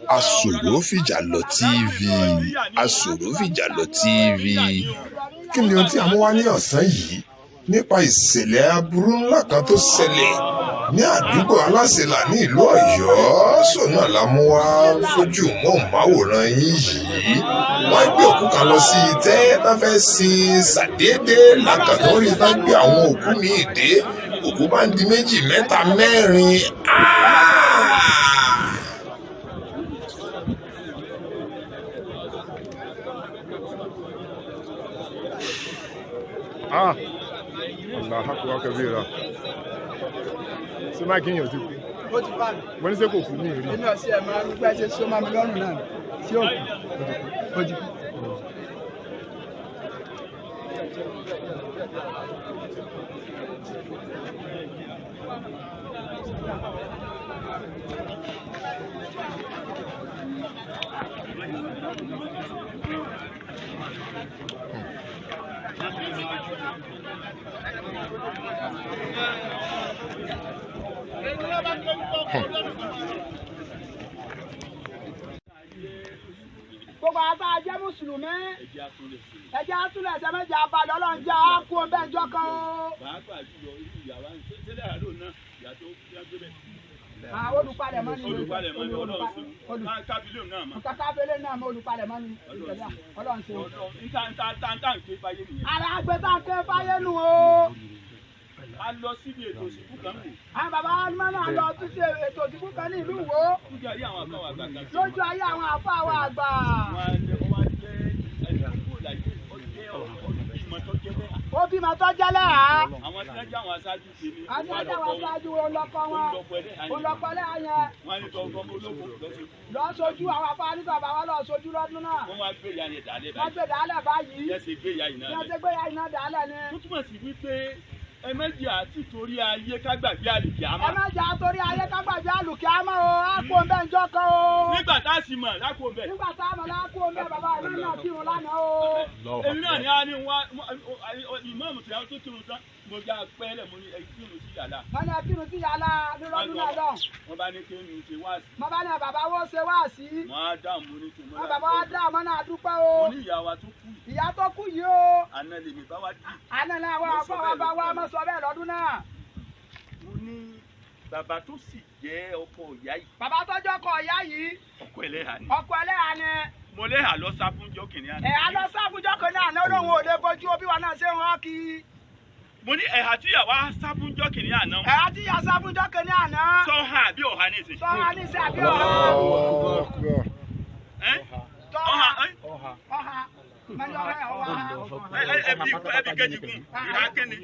Asorofijalo TV, Asorofijalo TV. Kí ni ohun tí a mú wá ní ọ̀sán yìí nípa ìṣẹ̀lẹ̀ aburú ńlá kan tó ṣẹlẹ̀ ní àdúgbò Aláṣelà ní ìlú Ọ̀yọ́? Sọ̀nà la mú wá fojú mọ́ọ̀máwòrán yín yìí. Wọ́n gbé òkú kan lọ sí itẹ́ tá fẹ́ sin, ṣàdédé làkàtúntò tá gbé àwọn òkú míì dé, òkú bá ń di méjì, mẹ́ta, mẹ́rin. Ah, Allah akbar kabira. Ṣé máìkì yẹn ò ti kú? Ó ti bá mi. Mo ní ṣé kò kú ní ìrí. Èmi ò sí ẹ̀ máa ń gbẹ́ ṣe sọ máa mi lọ́rùn náà tí ó kù, ó ti kú. Gbogbo àtà jẹ́ mùsùlùmí, ẹjẹ́ àtúnlẹ̀ ẹ̀sẹ̀ méjì abalẹ̀ ọlọ́run jẹ́ àákú ọbẹ̀ ìjọ kan o. Àwọn olùpalẹ̀mọ́ ni, olùkábílẹ̀ náà mọ olùpalẹ̀mọ́ ni ọlọ́run ṣe. Ara agbẹ́ta ń ké fáyé nù o. A lọ síbi ètò ìsìnkú kan wò. Àwọn bàbá wa náà lọ tún ṣe ètò ìsìnkú kan ní ìlú Ìwó. Lójú ayé àwọn àfáwà àgbà kan. Lójú ayé àwọn àfáwà àgbà. Wọ́n á jẹ́ wọ́n á jẹ́ ẹni tó kúrò láyé, ó jẹ́ ọ̀bímọ tó jẹ́ lẹ́hà. Ó bímọ tó jẹ́ lẹ́hà. Àwọn tí wọ́n jẹ́ àwọn aṣáájú tèmi. Àwọn tí wọ́n jẹ́ àwọn aṣáájú olọ́kọ wọn. Olọ́kọ lẹ́hà yẹn. Wọ́n á ní tọ́ ọmọ ológun lọ́sọ̀jú. Lọ sojú àwọn afáà nígbà bàbá lọ sojú lọ́dún náà. Wọ́n wá gbé ìyá yẹn dálẹ̀ báyìí. Wọ́n gbé dálẹ̀ báyìí. Yẹ́ ṣe gbé ìyá yìí náà lẹ̀. Yẹ́ ṣe gbé ìyá yìí náà dálẹ̀ ni. Ó túmọ̀ sí wípé ẹ méjì àti torí ayé ká gbàgbé àlùkìámà. Ẹ méjì àtorí ayé ká gbàgbé àlùkìámà o, á kó ń bẹ́ ń jọ́ kan o. Nígbà tá a sì mọ̀ lákò ń bẹ̀. Nígbà tá a mọ̀ lákò ń bẹ̀, bàbá ìlú náà kírun lánàá o. Èmi náà ni a ní wá ìmáàmù tí a tó kírun tán, mo já pẹ́ẹ́lẹ̀, mo ní ẹ kírun sí yàrá. Wọ́n ní ẹ kírun sí yàrá lọ́dún náà lọ. Wọ́n bá ní kí n ṣe wáàsí. Wọ́n bá ní bàbá wo ṣe wáàsí. Wọ́n á dáhùn, mo ní tòun. Wọ́n bàbá wa dáhùn mọ́ náà dúpẹ́ o. Mo ní ìyá wa tó kú yìí. Ìyá tó kú yìí o. Àná lèmi bá wá dì. Àná náà wà fọwọ́ bá wá mọ́ sọ bẹ́ẹ̀ lọ́dún náà. Mo ní bàbá tó sì jẹ́ ọkọ ìyá yìí. Bàbá tó jẹ́ ọkọ ìyá yìí. Ọkọ ẹlẹ́hà ni. Ọkọ ẹlẹ́hà ni. Mo lẹ́hà lọ sá fún jọ́kìnrin àná. Ẹ̀hà lọ sá fún jọ́kìnrin àná, olóhùn òde bojú òbí wa náà ṣe ń hàn kí. Mo ní ẹ̀hà tí ìyàwó sá fún jọ́kìnrin àná. Ẹ̀hà tí ìyá sá fún jọ́kìnrin àná. Sọ́hà àbí ọ̀hà ní ìsìn. Sọ́hà ní ìsìn àbí ọ̀hà. Ọ̀hà. Ọ̀hà. Ẹbí kejì kún ìhà kéne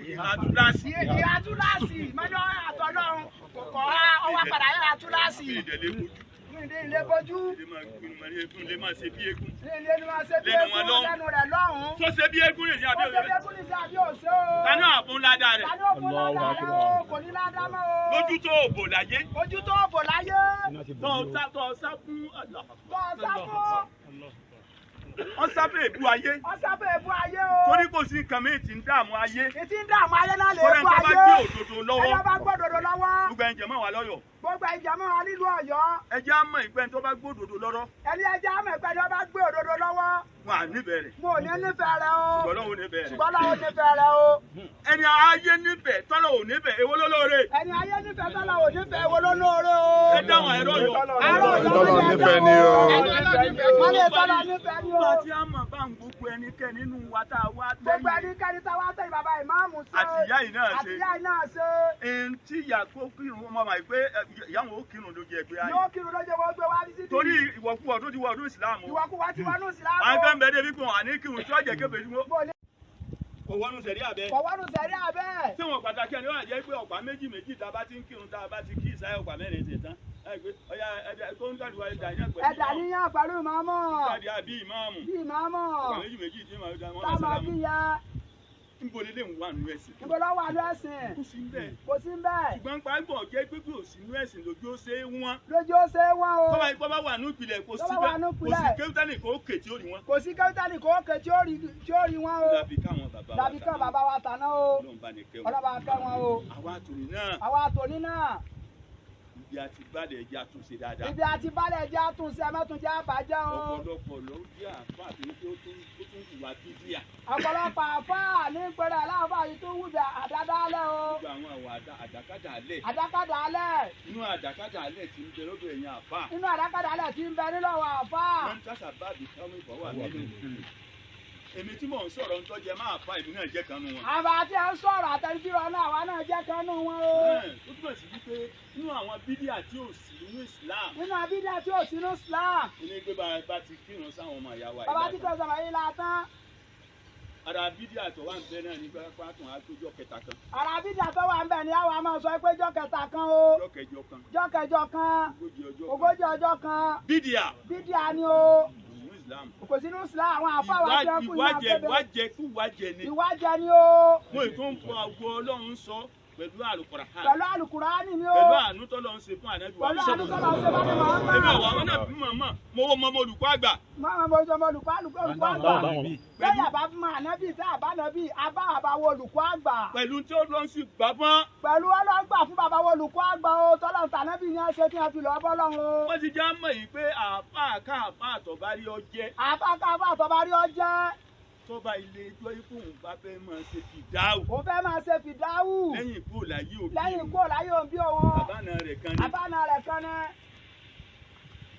ìhà túláàsì. Ìhà túláàsì mọ́jọ́ àtọ́lọ́run kò kọ́ ọwọ́ padà yára túláàsì. Ilé bojú. Ilé máa ṣe bí eégún. Ilé máa ṣe bí eégún lẹ́nu rẹ̀ lọ́hùn-ún. Tó ṣe bí eégún lè ṣe àbí òṣè. Tó ṣe bí eégún lè ṣe àbí òṣè o. Tani àfún ládàá rẹ̀. Tani òfún ládàá rẹ̀ o, kò ní ládàá mọ́ o. Lójú tó òbò láyé. Ojú tó òbò láyé. Tọ́ sá fún. Tọ́ sá fún. Wọ́n sábẹ́ èbú ayé. Wọ́n sábẹ́ èbú ayé o. Torí kò sí nǹkan míì tí ń dààmú ayé. Ìtí ń dààmú ayé náà lè bú ayé. Kọ́lẹ́ tó bá gbé òdodo lọ́wọ́. Ẹni bá gbé òdodo lọ́wọ́. Gbogbo ẹ̀yin jẹ̀mọ́ wa lọ́yọ̀. Gbogbo ẹ̀yin jẹ̀mọ́ wa nílùú Ọ̀yọ́. Ẹ jẹ́ á mọ̀ ìpẹ́ tó bá gbé òdodo lọ́rọ́. Ẹni ẹ jẹ́ á mọ̀ ìpẹ́ tó bá gbé òdodo lọ́wọ́. Wọn à nífẹ̀ẹ́ rẹ̀. Mo ò ní nífẹ̀ẹ́ rẹ̀ o. Ṣùgbọ́n Ọlọ́run nífẹ̀ẹ́ rẹ̀. Ṣùgbọ́n Ọlọ́run nífẹ̀ẹ́ rẹ̀ o. Ẹni ayé nífẹ̀ẹ́ tọ́lọ̀ ò nífẹ̀ẹ́, èwo ló lóore? Ẹni ayé nífẹ̀ẹ́ tọ́lọ̀ ò nífẹ̀ẹ́, èwo ló lóore o? Ẹ dáhùn ẹ̀rọ yọ. Tọ́lọ̀ nífẹ̀ẹ́ ni o. Wọ́n lè tọ́lọ̀ nífẹ̀ẹ́ ni o. Nígbà tí a mọ̀ bá ń gbogbo ẹnikẹ́ni nínú wa tá a wá tẹ́yìn. Gbogbo ẹnikẹ́ni tá a wá tẹ́yìn bàbá ìmáàmù ṣe. Àti ìyá yìí náà ṣe. Àti ìyá yìí náà ṣe. Ẹn tí ìyá kó kírun ọmọ màá pé ìyá wọn ó kírun lójú ẹgbẹ́ ayé. Yóò kírun lójú ẹgbẹ́ gbé wá sí. Torí ìwọ̀kuwọ̀ tó ti wọ ọdún ìsìlámù. Ìwọ̀kuwọ̀ ti wọnú ìsìlámù. Àwọn kan bẹ débi pé wọn àní kírun tí ọ̀jẹ̀ kébè tí wọ́n. Kò wọnú sẹ̀rí abẹ́. Kò wọnú sẹ̀rí abẹ́. Tí wọn pàtàkì ẹni wà jẹ́ pé ọ̀pá méjì méjì tá a bá ti ń kírun, tá a bá ti kí ìsáyà ọ̀pá mẹ́rin ṣe tán. Ẹ̀dà níyàn pẹ̀lú ìmáàmù. Bí ìmáàmù. Bí ìmáàmù. Ọ̀pá méjì méjì tí màá dá wọn. Tá a máa kí ya. Níbo lè wà nínú ẹ̀sìn? Níbo ló wà nínú ẹ̀sìn? Kò sí ń bẹ̀. Kò sí ń bẹ̀. Ṣùgbọ́n pàgbọ́ jẹ́ pé kò sí nínú ẹ̀sìn lójú ó ṣe é wọ́n. Lójú ó ṣe é wọ́n o. Tọ́ba ipá bá wà nínú ìpìlẹ̀ kò sí bẹ́ẹ̀. Kò sí kéwútánì kò kè tí ó rí wọn. Kò sí kéwútánì kò kè tí ó rí wọn o. Dàbí káwọn bàbá wa tàná. Dàbí káwọn bàbá wa tàná o. Ọlọ́run bá ní kẹ́ wọn. Ọlọ́run bá kẹ́ wọn o. Àwa àtòní náà. Àwa àtòní náà. Ibi Àti balẹ̀, ẹja tún ṣe dáadáa. Ibi àti balẹ̀, ẹjẹ́ àtúnṣe, ẹmọ́túnjẹ́ àbájẹ́ o. Ọ̀pọ̀lọpọ̀ ló jẹ́ àfa àti wípé ó tún hùwà bídíà. Ọ̀pọ̀lọpọ̀ àfáà ní pẹ̀lẹ́ aláàfáà yìí tó wùbẹ̀ àdádálẹ̀ o. Gbogbo àwọn àwọ̀ àdàkádà alẹ̀. Àdákàdá alẹ̀. Inú àdàkádà alẹ̀ ti ń bẹ lọ́dọ̀ ẹ̀yin àfa. Inú àdákàdá alẹ̀ ti ń bẹ nílọ́wọ́ àfáà. Wọ́n ń tàṣà báàbí káwọn ìbọ̀ wà nínú. Èmi tí mò ń sọ̀rọ̀ ń tọ́jẹ́ máa fa, èmi náà jẹ́ kan nù wọn. Àbá tí ẹ ń sọ̀rọ̀ àtẹnudúró náà, àwa náà jẹ́ kan nù wọn o. Ó túmọ̀ sí wípé inú àwọn bídíà tí ò sí nínú Islam. Nínú abídà tí ò sínú Islam. Ní pé bá ti kírun sáwọn ọmọ ìyá wa Bàbá ìlà tí tán. kò sọ̀rọ̀ yìí la tán. Ara bídíà tó wà ń bẹ náà ní pápá tó wà péjọ kẹta kan. Ara bídà tó wà ń bẹ̀ ni àwa máa sọ pé jọ́ kẹta kan o. Ọjọ́ kẹjọ kan. Jọ́ kẹjọ kan. 40 ọjọ́ kan. 40 ọjọ́ kan. Bídíà. Bídíà ni o. Nínú Islam. Kò sínú Islam, àwọn àfáà wa jẹ́ kú ìyá Ìwájẹ abẹ́bẹ́. ìwájẹ kú wájẹ ni. Ìwájẹ ni o. Mo ì tó ń fọ àgbo Ọlọ́run sọ pẹ̀lú Àlùkùránì. Pẹ̀lú Àlùkùránì ni o. Pẹ̀lú àánú tọ́lọ́run ṣe fún Ànábì wa. Pẹ̀lú àánú tọ́lọ́run ṣe fún Ànábì Muhammad. Èmi àwọn àwọn náà bí mọ̀mọ́ mo wọ́n mọ́ olùkọ́ àgbà. Mọ́ mo sọ olùkọ́ àlùkò olùkọ́ àgbà. Lẹ́yìn àbá fún ànábì tí àbá nàbì abá àbáwọ olùkọ́ àgbà. Pẹ̀lú tí ó lọ́n sí gbà fún. Pẹ̀lú ọlọ́gbà fún bàbá wo olùkọ́ àgbà o, tọ́lọ́run tànábì ní ẹsẹ̀ tí wọ́n fi lọ́ọ́ bọ́lọ́run o. Wọ́n ti já mọ̀ yìí pé àáfàá káàfáà tó bá rí ọ jẹ́. Àáfàá káàfáà tó bá rí ọ jẹ́. Tọ́ba ilé ẹjọ́ ikú òun bá fẹ́ máa ṣe fìdáwù. Òun fẹ́ máa ṣe fìdáwù. Lẹ́yìn ikú láyé òbí. Lẹ́yìn ikú láyé òbí òun. Bàbá náà rẹ̀ kan ní. Bàbá náà rẹ̀ kan ní.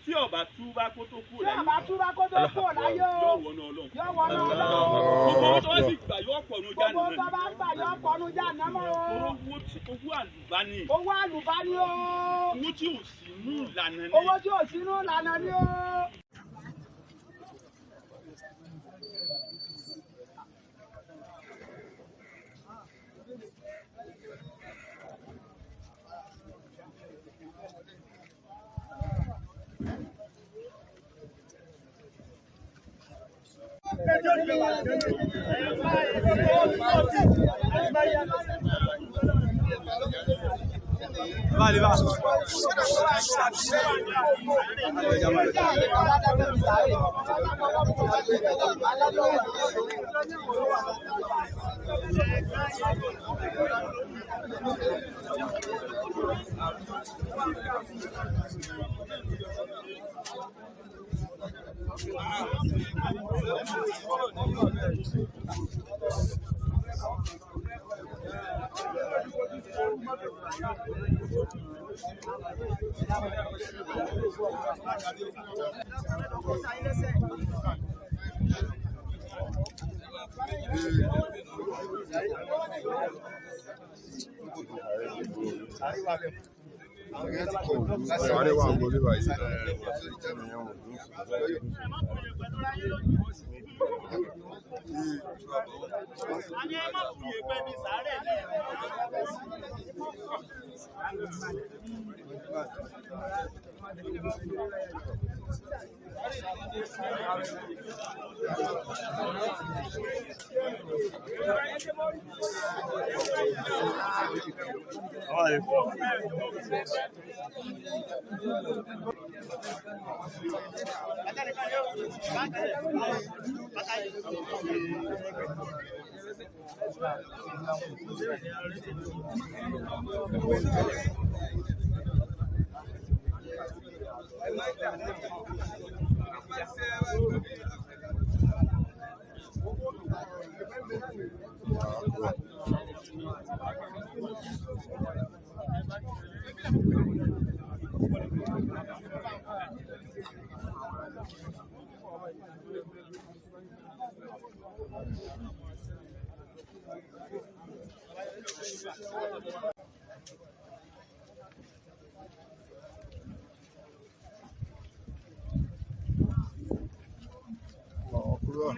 Tí ọba túbá kó tó kú Tí láyé. ọba túbá kó tó kú láyé o. Yóò wọnú Ọlọ́run. Yóò wọnú Ọlọ́run. Gbogbo owó tó wá sì gbà yóò pọ̀ ní ojú Gbogbo tó bá gbà yóò pọ̀ ní ojú àná mọ́ o. Owó àlùbá ni. Owó àlùbá ni o. Owó tí ò sí nú ìlànà ni. Owó tí ò sí nú ìlànà ni o. Sáré wà wọlé báyìí. Kúrò.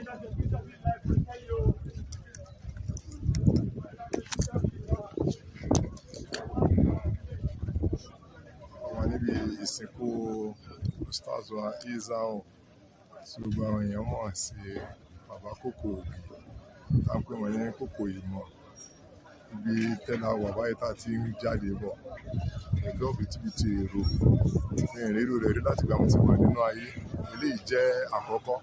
Wà níbi ìsìnkú Ustaz wa Isao tí gbogbo àwọn èèyàn mọ̀ sí Bàbá Kòkò Ògì, tá ń pè wọ́n ní Kòkò Ìmọ̀. Ibi tẹ́lá wà báyìí tá a ti ń jáde bọ̀ pẹ̀lú òbítíbitì èrò ní ìrérò rẹ̀ rí láti gbà mo ti wà nínú ayé. Eléyìí jẹ́ àkọ́kọ́,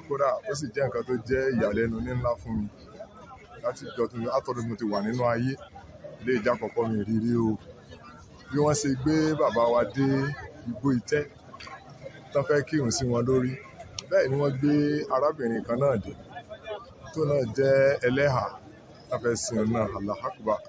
kódà ó sì jẹ́ nǹkan tó jẹ́ ìyàlẹ́nu ní ńlá fún mi láti ìjọ tó látọ̀dún mo ti wà nínú ayé. Eléyìí jẹ́ àkọ́kọ́ mi rírí o. Bí wọ́n ṣe gbé bàbá wa dé igbó itẹ́ tán fẹ́ kírun sí wọn lórí, bẹ́ẹ̀ ni wọ́n gbé arábìnrin kan náà dé tó náà jẹ́ ẹlẹ́hà tán fẹ́ sin òun náà. Allahu Akbar.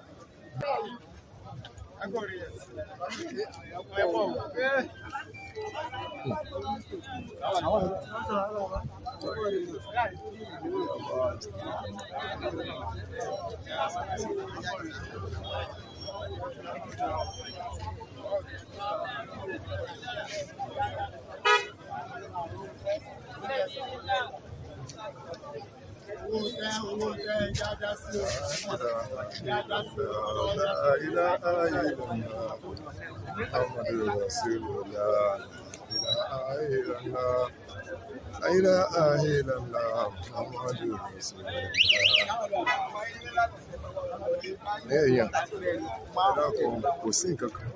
La ilaha illallah Muhammadur Rasulullah. La ilaha illallah. La ilaha illallah Muhammadur Rasulullah. Ní èèyàn, ẹ dákun, kò sí nǹkan kan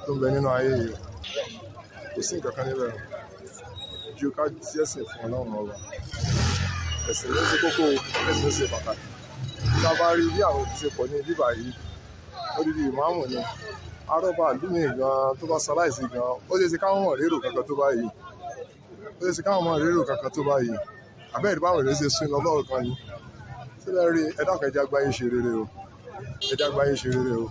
tó ń bẹ nínú ayé yìí o. Kò sí nǹkan kan níbẹ̀ o ju ká jẹ́sìn fún Ọlọ́run ọba. Ẹ̀sìn ló ṣe kókó o, ẹ̀sìn ló ṣe pàtàkì. Tá a bá rí bí àwọn òbí ṣe pọ̀ ní bíbà yìí, odidi ìmáàmù ni arọ́bà ìlú mi gan tó bá ṣaláìsí gan, ó ṣeé ṣe káwọn mọ̀ rérò kankan tó báyìí, ó ṣeé ṣe káwọn mọ̀ rérò kankan tó báyìí. Àbẹ́ẹ̀rí báwọn èrò ṣe sún lọ lọ́rọ̀ kan ni sílẹ̀ rí. Ẹ dákun, ẹ jẹ́ àgbáyé ṣe rere o, ẹ jẹ́ àgbáyé ṣe rere o.